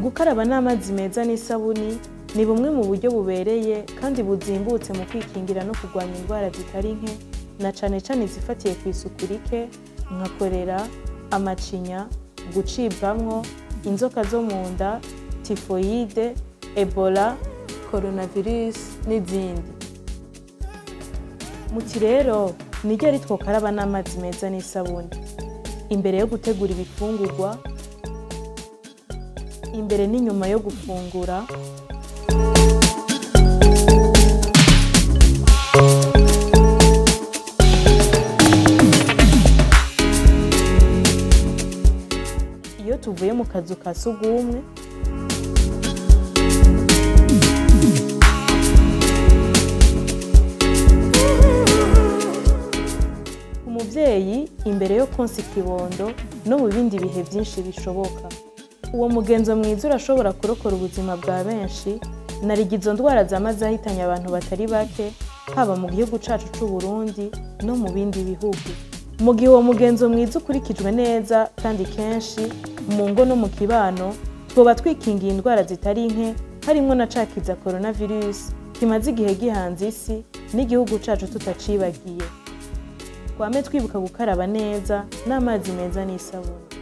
Gukaraba n'amazi meza n'isabuni ni bumwe mu buryo bubereye kandi buzimbutse mu kwikingira no kurwanya indwara zitari nke, na cane cane izifatiye kw'isuku rike nka korera, amacinya, gucibwamwo, inzoka zo mu nda, tifoyide, Ebola, coronavirus n'izindi. Muti rero ni ryari twokaraba n'amazi meza n'isabuni? Imbere yo gutegura ibifungurwa, imbere n'inyuma yo gufungura, iyo tuvuye mu kazu ka sugumwe, umuvyeyi imbere yo konsa ikibondo no mu bindi bihe vyinshi bishoboka. Uwo mugenzo mwiza urashobora kurokora ubuzima bwa benshi, narigi izo ndwara zama zahitanye abantu batari bake, haba mu gihugu cacu c'Uburundi no mu bindi bihugu. Mu gihe uwo mugenzo mwiza ukurikijwe neza kandi kenshi mu ngo no mu kibano, twoba twikingiye indwara zitari nke, harimwo na ca kiza coronavirus kimaze igihe gihanze isi n'igihugu cacu tutacibagiye. Twame twibuka gukaraba neza n'amazi meza n'isabuni.